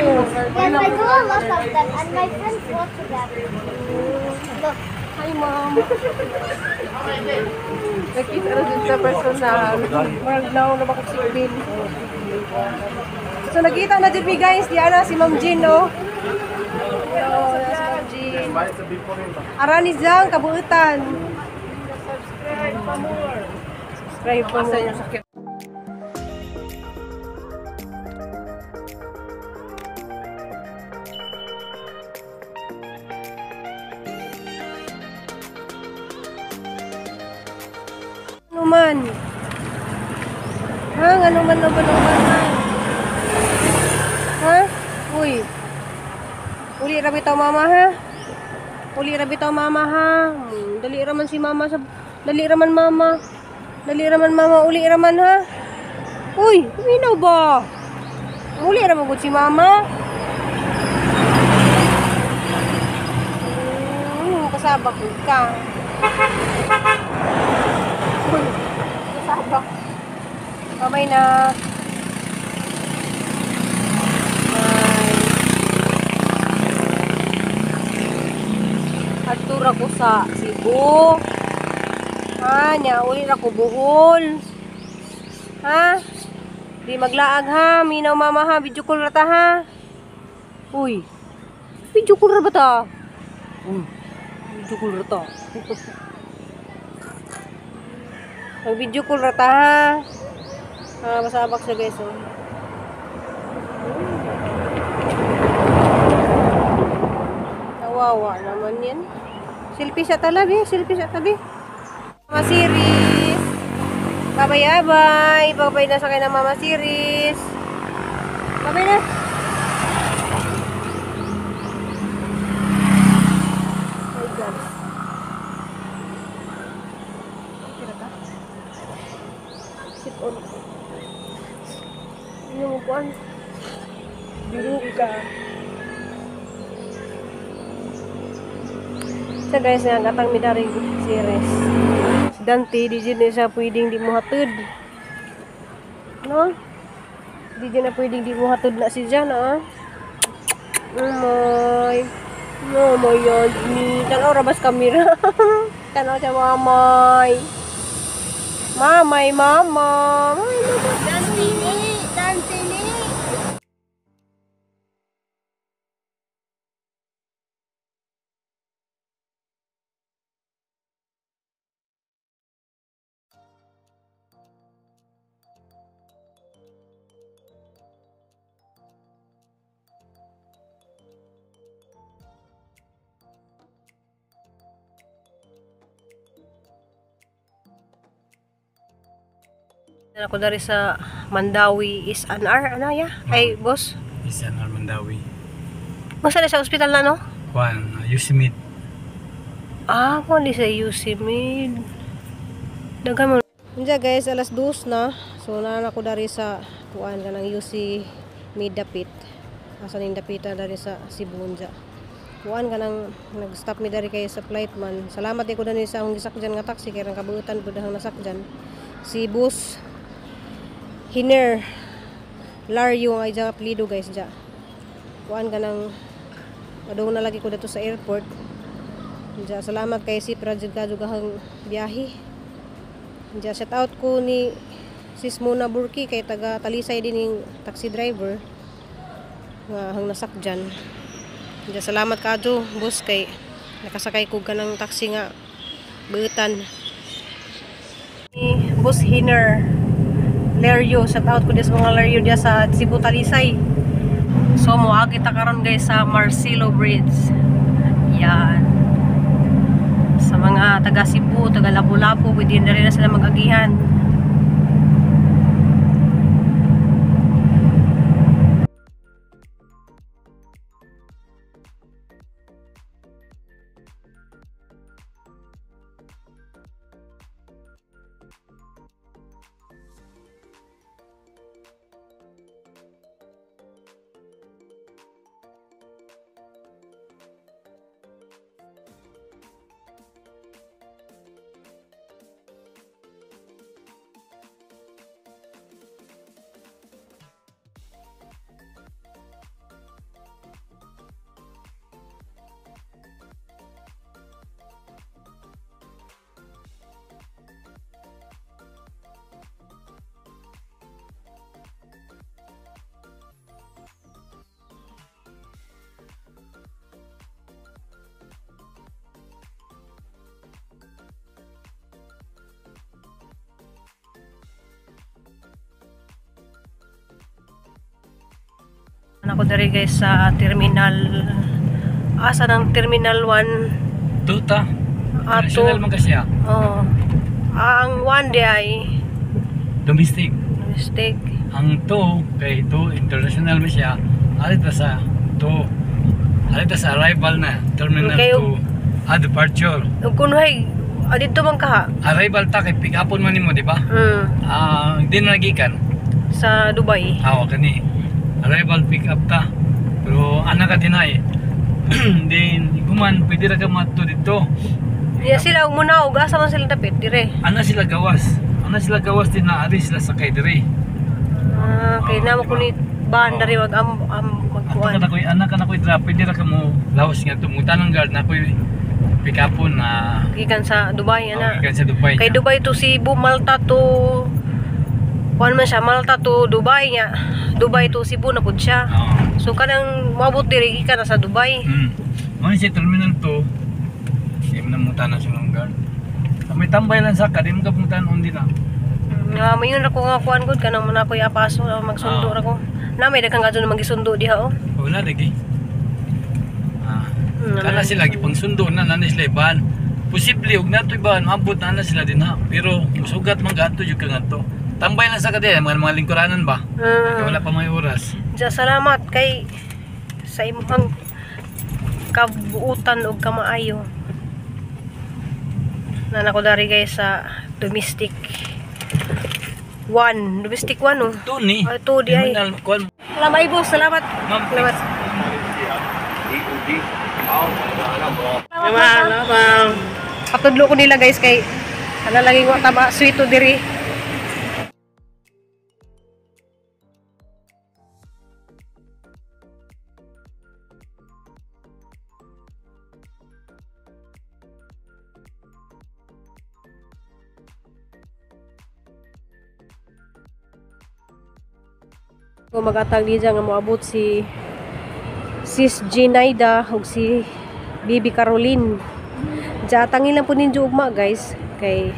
Videos. Yes, I do a lot of them, and my friends watch them. Look. Hi, Mom. Nakita na din sa personal. Murag now na ba kog sigbin. So nakita na jud mi guys, di ana si Ma'am Jean, no. Oh, si Ma'am Jean. Arani Zang kabuutan. Subscribe pa more. Subscribe pa more. Ano man? Ha? Ano man ano man man? Ha? Uy. Uli ra bitaw mama ha? Uli ra bitaw mama ha? Dali ra man si mama sa dali ra man mama. Dali ra man mama, uli ra man ha? Uy, minaw ba? Uli ra man gud si mama. Kasabak ka. Kasabak. Bye-bye na. Bye. Adto ra ko sa Cebu. Ha, nya uli ra ko Bohol. Ha? Di maglaag ha, minaw mama ha, video call ra ta ha. Uy. Video call ra ba ta? Uy. Video call ra ta. Mag video call ra ta ha. Ah, masabak siya guys oh. Kawawa naman yan. Selfie sa talabi, selfie sa tabi. Mama Series. Bye-bye, bye. Bye-bye na sa kay na Mama Series. Bye-bye na. Hi guys. Tira ka. Sit on. Ano mo kuan? Biro ka. So guys, nga gatang midari series. Si Dante, di dyan siya pwedeng di mo hatod. No? Di dyan na pwedeng di mo hatod na si Jan, ah. Oh my. Oh my God. Tanaw rabas kamera. Tanaw siya, mamay. Mamay, mama. Mamay, mama. Dante ni, Dante ni. Ako dari sa Mandawi is an hour, ano ya? Ay, boss. Is an hour Mandawi. Masa na sa ospital na, no? Kuan, UC Med. Ah, kuan di sa UC Med. Daghan mo. Unja guys, 2:00 na. So naa na ko dari sa kuan kanang UC Med dapit. Asa ning dapita dari sa Cebu unja. Kuan kanang nag-stop mi dari kay sa flight man. Salamat di ko dani sa akong gisakyan nga taxi kay rang kabuutan pud ang nasakyan. Si boss Hiner Lario ang ijang apelyido guys dya. Kuan ka ng adong na lagi ko dito sa airport. Dya, salamat kay si Prajid Kadugahang biyahe. Dya, shout out ko ni Sis Mona Burki kay taga Talisay din yung taxi driver nga hang nasakjan. Dya, salamat kadto boss kay nakasakay ko ka ng taxi nga buutan. Ni Boss Hiner Lerio, shout out ko din sa mga Lerio diya sa Cebu Talisay. So moagi ta karon guys sa Marcelo Bridge. Yan. Sa mga taga Cebu, taga Lapu-Lapu, pwede na rin na sila mag-agihan. Ako diri guys sa terminal, asa ng Terminal 1? Tuta. Ato. International man kasi siya. Oh. Ang 1 di ay Domestic. mistake. Ang 2 kay 2 international man siya. Alita sa 2. Alita sa arrival na Terminal Okay. 2. Ah, departure. Ug kunhay didto man kaha. Arrival ta kay pick upon man nimo, di ba? Ah, di na nagikan. Sa Dubai. Awa kani. Arrival pick up ta. Pero ana ka dinay. Then iguman pwede ra ka madto dito. Ya sila og muna og asa man sila dapit dire. Ana sila gawas. Ana sila gawas din na ari sila sakay diri. Ah, kay Oh, namo di ba? ko ni ban dari wag am am Ato magkuan. ka na koy ana ka na koy drop pwede ra ka mo lawas nga tumutan ng guard na koy pick upon na Gikan sa Dubai ana. gikan sa Dubai. Kay Dubai to Cebu, Malta to kuan man siya, Malta to Dubai nya. Dubai to Cebu na pud siya. Oo. So kanang moabot diri gikan na sa Dubai. Mo siya Terminal 2. Di mo na mutan na siya ng guard. May tambay lang sa ka, di mo ka puntahan undi na. Nga mayon ra ko nga kuan gud kanang muna koy apaso na magsundo ra ko. Na may daghang kadto na magisundo diha oh. Wala lagi. Ah. Mm, Kana sila gipangsundo na na sila iban. Posible og nato iban maabot na na sila din ha. Pero musugat man gadto jud ka ngadto. Tambay lang sa kadiya mga lingkuranan ba. Kaya wala pa may oras. Diya, salamat kay sa imong kabuutan og kamaayo. Nana ko dari guys sa domestic 1. Domestic 1 oh. To ni. Ay, to di ay. Terminal, kuwan. Salamat ay boss, salamat. Ma'am, Salamat. Ma'am, Patudlo ko nila guys kay ana lagi wa tama sweet to diri. Ko magatag di nga moabot si Sis Ginaida ug si Bibi Caroline. Diya tangin lang po ninyo ugma guys kay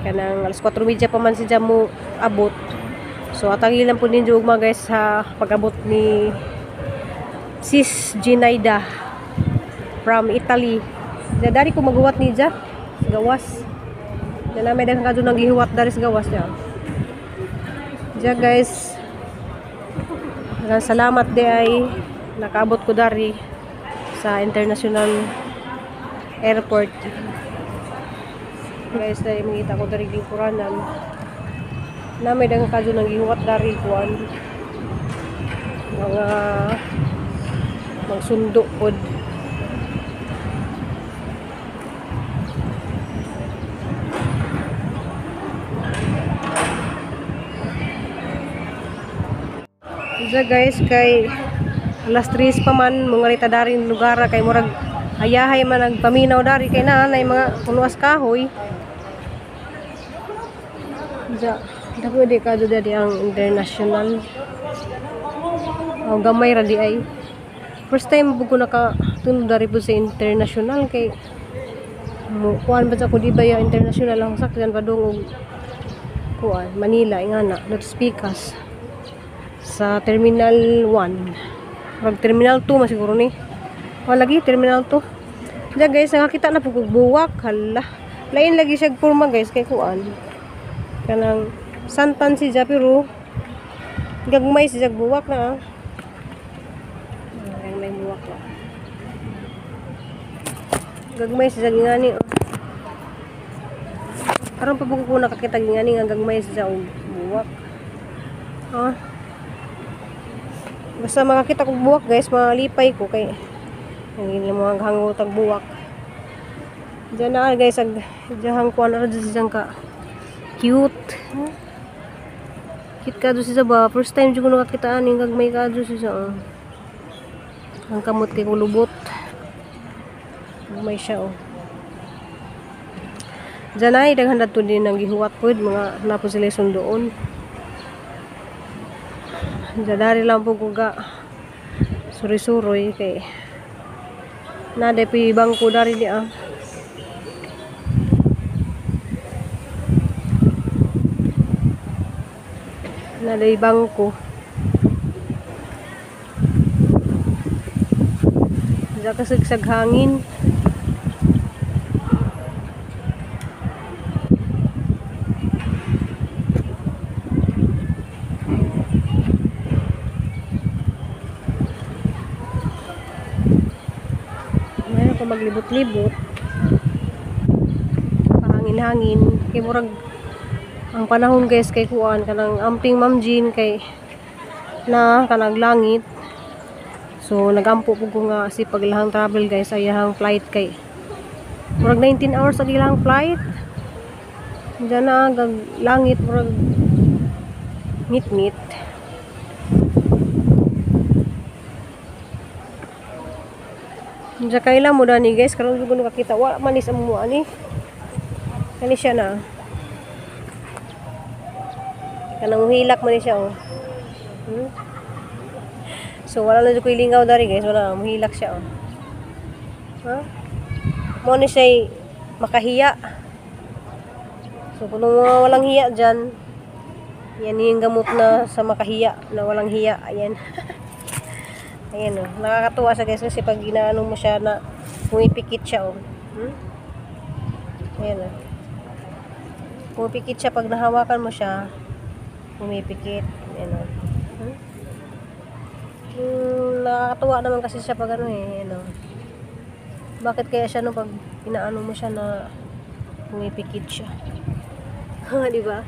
kanang alas 4:30 pa man siya mo abot. So atangin lang po ninyo ugma guys sa pag-abot ni Sis Ginaida from Italy. Diya dari ko maguwat ni diya sa gawas. Diya na may daghang kadto nang gihuwat dari sa gawas niya. Diya guys, salamat di ay nakaabot ko dari sa International Airport. Guys, dahil mangita ko dari lingkuranan. Na may daghang kadto nang gihuwat dari kuan. Mga magsundo pod. Diya guys, kay alas 3 pa man, mga rita dari lugar kay murag ayahay man nagpaminaw dari kay naanay mga punuas kahoy. Diya, dako di ka di ang international. O gamay ra di ay. First time po ko nakatulog dari po sa international kay kuan ba sa ko di ba yung international ang sakyan padung og kuan Manila ingana loudspeakers sa Terminal 1. Rag Terminal 2 masiguro ni. Wala lagi Terminal 2. Diya guys, nakakita na po kog buwak. Hala. Lain lagi siya kurma guys kay kuan. Kanang santan siya pero gagmay siya buwak na. Gagmay buwak na. Gagmay siya ngani. Karon pa po ko nakakita ngani nga gagmay siya og buwak. Ah. Basta makakita kog buwak guys, malipay ko kay ang ilang mga hangutag buwak. Diyan na guys, ag diyang kuan ra diyan ka. Cute. Cute ka do siya ba? First time jud ko nakakita ani gagmay ka do siya. Oh. Ang kamot kay kulubot. Gagmay siya oh. Diyan ay daghan dadto din ang gihuwat pod mga napo sila sundoon. Dari lang po kuga suri-suroy kay nade pi bangko dari di ah. Nade bangko. Diya kasigsag hangin. Mayroon ko maglibot-libot. Pahangin-hangin. Kay murag ang panahon guys kay kuan kanang amping Ma'am Jean kay na kanang langit. So nagampo pud ko nga si paglahang travel guys ay iyang flight kay murag 19 hours ang ilang flight. Diyan na gag langit murag ngit-ngit. Diyan kaila mo dani guys karon jud ko nakakita wa man is amo ani. Kani siya na. Kanang hilak man ni siya oh. So wala na jud koy lingaw dari guys, wala muhilak siya oh. Ha? Mo ni siya makahiya. So kung mga walang hiya dyan, yan yung gamot na sa makahiya, na walang hiya. Ayan. Ayan oh. Nakakatuwa siya guys kasi pag inaano mo siya na pumipikit siya oh. Ayan oh. Pumipikit siya pag nahawakan mo siya. Pumipikit. Ayan oh. Nakakatuwa naman kasi siya pag ano eh. Ayan oh. Bakit kaya siya no pag inaano mo siya na pumipikit siya? Di ba?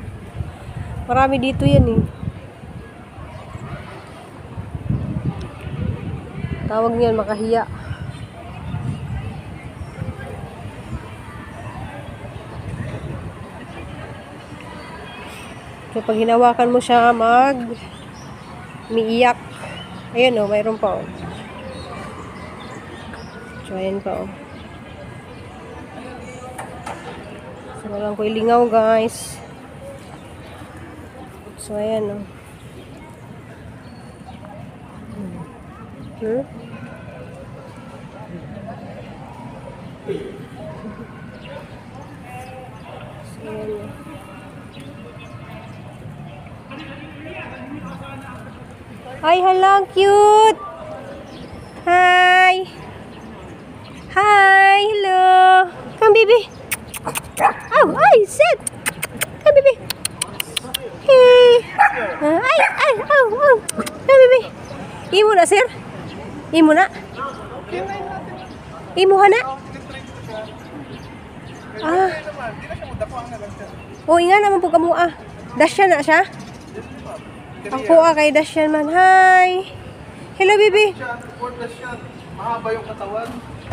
Marami dito yan eh. Tawag niyan makahiya. So pag hinawakan mo siya mag umiiyak. Ayan oh, mayroon pa oh. So ayan pa oh. So walang ko ilingaw guys. So ayan oh. So ayan oh. Ay, hala, cute! Hi! Hi! Hello! Come, baby! Oh, ay, sit! Come, baby! Hey! Ay, ay, oh, oh! Come, baby! Imo na, sir? Imo na? Imo na? Ah. Oh, inga naman po kamo, ah. Dasya na siya? Ako ah, kay Dasyan man. Hi! Hello, baby! Mahaba yung katawan.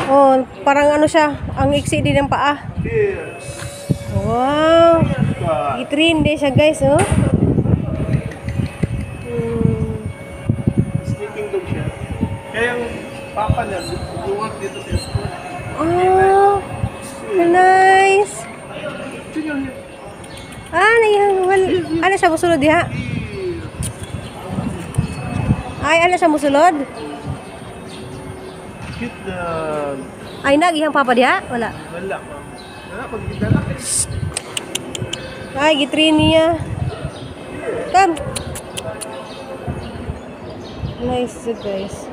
Oh, parang ano siya, ang iksi din ng paa. Yes. Wow! Gitrinde siya, guys, oh. Sleeping dog siya. Kaya yung papa niya, luwag dito sa school. Oh, nice! Ah, well, ano siya musulod diha? Ay, ano siya musulod? Cute dog. Ay, nag-ihang papa diha? Wala. Wala, ma'am. Wala, pag gitala. Ay, gitrin niya. Come. Nice, guys.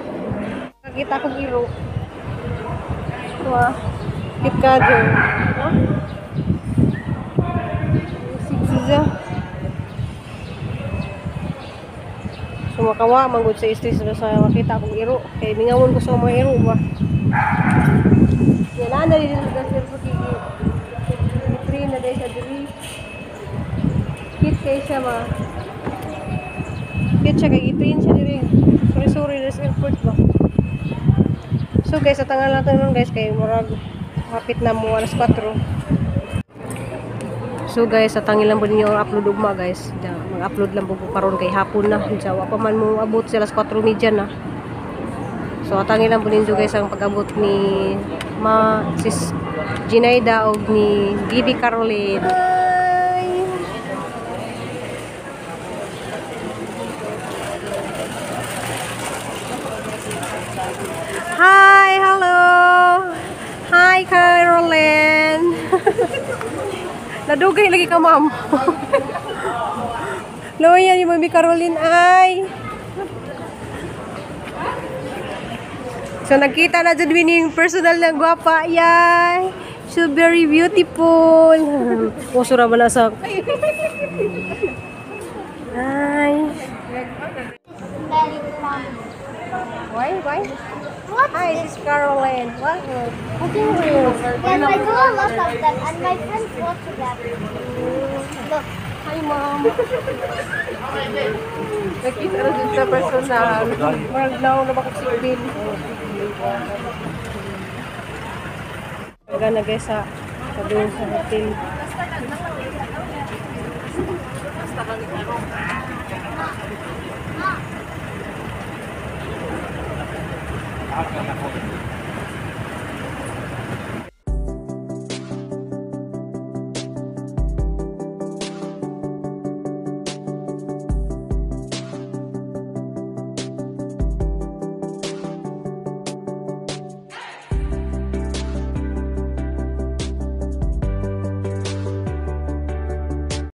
Nakita kong iro. Ito ah. Cute ka dyan. Huh? Sigsiza. So makawa, manggod sa stress na sa makita akong iro. Kaya mingawon ko sa mga iro ba. Yan na rin sa sir sa kiki. Gitrin na dahil siya diri. Cute kay siya ma. Cute siya kay gitrin siya diri. Sorry sorry sa airport ba. So guys, sa tangal natin nun guys kay murag hapit na mo alas 4. So guys, sa tangil lang po ninyo ang upload ugma guys. Mag-upload lang po karon kay hapon na. Sa wa pa man mo abot sa alas 4:30 na. So atangil lang po ninyo guys ang pag-abot ni Ma Sis Ginaida og ni Bibi Caroline. Hi! Hi, hello. Hi Caroline. Nadugay lagi ka, ma'am. Loya ni Mami Caroline ay. So nagkita na jud ning personal ng gwapa. Yay! So very beautiful. Uso ra ba na sa. Hi. Very fun. Why? Why? What? Hi, this is Caroline. What? Okay, Yes, I do a lot of them, and my friends watch them. Look. Hi, Mom. Nakita na din sa personal. Murag naong na ba kog sigbin. Gana guys sa doon sa hotel.